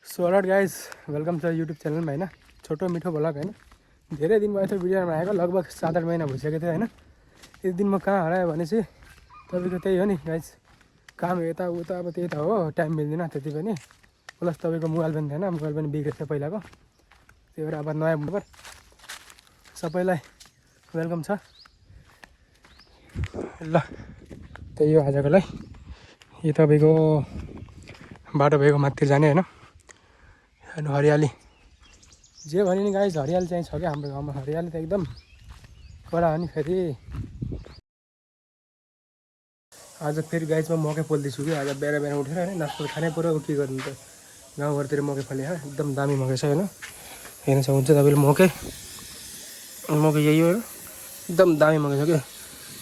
so alert guys welcome छ YouTube च्यानलमा होइन छोटो मिठो ब्लग होइन धेरै दिन भयो भिडियो आएको लगभग 7-8 महिना भइसकेको थियो होइन यति दिन म कहाँ हरायो भने चाहिँ तपाईँको त्यही हो नि गाइज काम यताउता अब त्यही त हो टाइम मिल्दैन त्यति पनि प्लस तपाईँको मोबाइल पनि थिएन मोबाइल पनि बिग्रेको थियो पहिलाको त्यही भएर अब नयाँ मोबाइल सबैलाई वेलकम छ ल त्यही हो आजको लागि यो तपाईँको बाटो भएको माथितिर जाने होइन अनि हरियाली जे भने नि गाइस हरियाली चाहिँ छ क्या हाम्रो गाउँमा हरियाली त एकदम कडा हो नि फेरि आज फेरि गाइसमा मकै पोल्दैछु कि आज बिहान बिहान उठेर होइन नास्ता खानै पऱ्यो अब के गर्नु त गाउँघरतिर मकै फले एकदम दामी मकै छ होइन हेर्न सक्नुहुन्छ तपाईँले मकै यही हो एकदम दामी मकै छ कि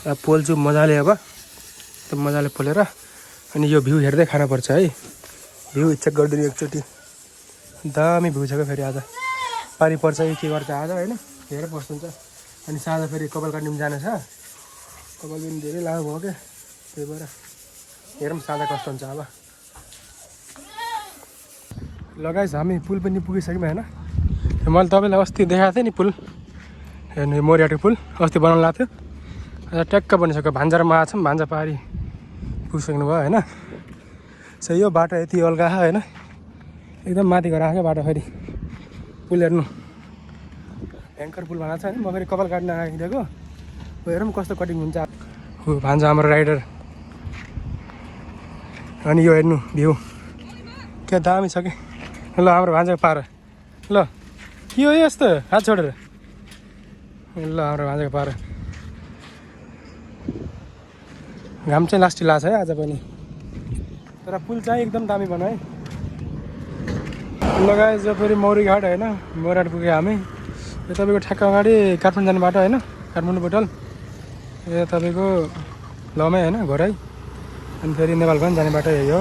अब पोल्छु मजाले अब एकदम मजाले पोलेर अनि यो भ्यू हेर्दै खानुपर्छ है भ्यू चेक गरिदिनु एकचोटि दामी भ्यू छ क्या फेरि आज पानी पर्छ कि के गर्छ आज होइन हेरेर बस्नुहुन्छ अनि साँझ फेरि कपाल काट्नु पनि जाने छ कपाल पनि धेरै लामो भयो क्या त्यही भएर हेरौँ साँझ कस्तो हुन्छ अब लगाइस हामी पुल पनि पुगिसक्यौँ होइन मैले तपाईँलाई अस्ति देखाएको थिएँ नि पुल हेर्नु मोरियाटो पुल अस्ति बनाउनु लाग्थ्यो आज ट्याक्क बनिसक्यो भान्जा र माछा पनि भान्जा पारी पुगिसक्नु भयो होइन सो यो बाटो यति अल्गा होइन एकदम माथि गएर आएको बाटो फेरि पुल हेर्नु भयङ्कर पुल बनाएको छ होइन म फेरि कपाल काट्न आइदिएको हेरौँ कस्तो कटिङ हुन्छ हो भान्जा हाम्रो राइडर अनि यो हेर्नु भ्यू क्या दामी छ कि ल हाम्रो भान्जाको पार ल के हो यस्तो हात छोडेर ल हाम्रो भान्जाको पार घाम चाहिँ लास्टी लाग्छ है आज पनि तर पुल चाहिँ एकदम दामी बनायो है लगाए जो फेरि मौरी घाट होइन मोराट पुग्यो हामी यो तपाईँको ठ्याक्क अगाडि काठमाडौँ जाने बाटो होइन काठमाडौँ बोटल यो तपाईँको लमै होइन घोराइ अनि फेरि नेपाल पनि जाने बाटो यही हो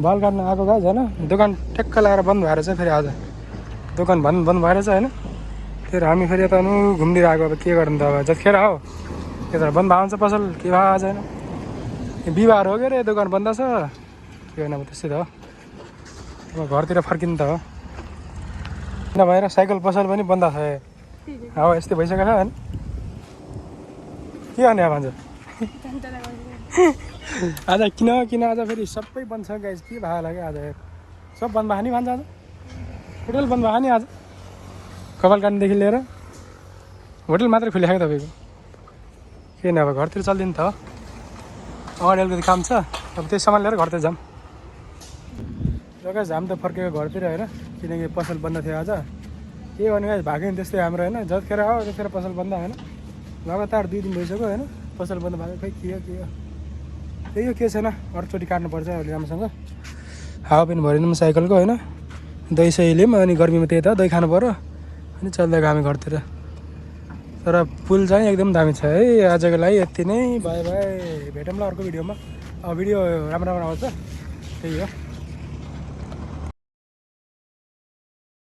बाल काट्न आएको गाइज होइन दोकान ठ्याक्क लगाएर बन्द भएर चाहिँ फेरि आज दोकान बन्द भएर चाहिँ होइन फेरि हामी फेरि यता घुम्दिएर आएको अब के गर्नु त अब जतिखेर हो यता बन्द भएको हुन्छ पसल के भयो आज होइन बिहिबार हो के अरे दोकान बन्द छ के होइन अब त्यस्तै त हो अब घरतिर फर्किनु त हो नभएर साइकल पसल पनि बन्द छ अब यस्तै भइसकेको छ होइन के गर्ने अब भन्छ आज किन आज फेरि सबै बन्द छ गाइस के भयो होला क्या आज सब बन्द भयो नि भन्छ आज होटल बन्द भयो नि आज कपाल काट्नुदेखि लिएर होटल मात्रै खुलेको क्या तपाईँको किन अब घरतिर चल्दिनु त हो अगाडि अलिकति काम छ अब त्यही सामान लिएर घरतिर जाऊँ गाइस हामी त फर्केको घरतिर होइन किनकि पसल बन्द थियो आज के भन्नु गाइस भएको नि त्यस्तै हाम्रो होइन जतिखेर आयो त्यतिखेर पसल बन्द होइन लगातार 2 दिन भइसक्यो होइन पसल बन्द भएको खै के हो त्यही हो के छैन अर्कोचोटि काट्नुपर्छ अहिले राम्रोसँग हावा पनि भरिदिउँ साइकलको होइन दही सही लिउँ अनि गर्मीमा त्यही त दही खानु पऱ्यो अनि चल्दै हामी घरतिर तर पुल चाहिँ एकदम दामी छ है आजको लागि यति नै बाई बाई भेटौँ ल अर्को भिडियोमा अब भिडियो राम्रो आउँछ त्यही हो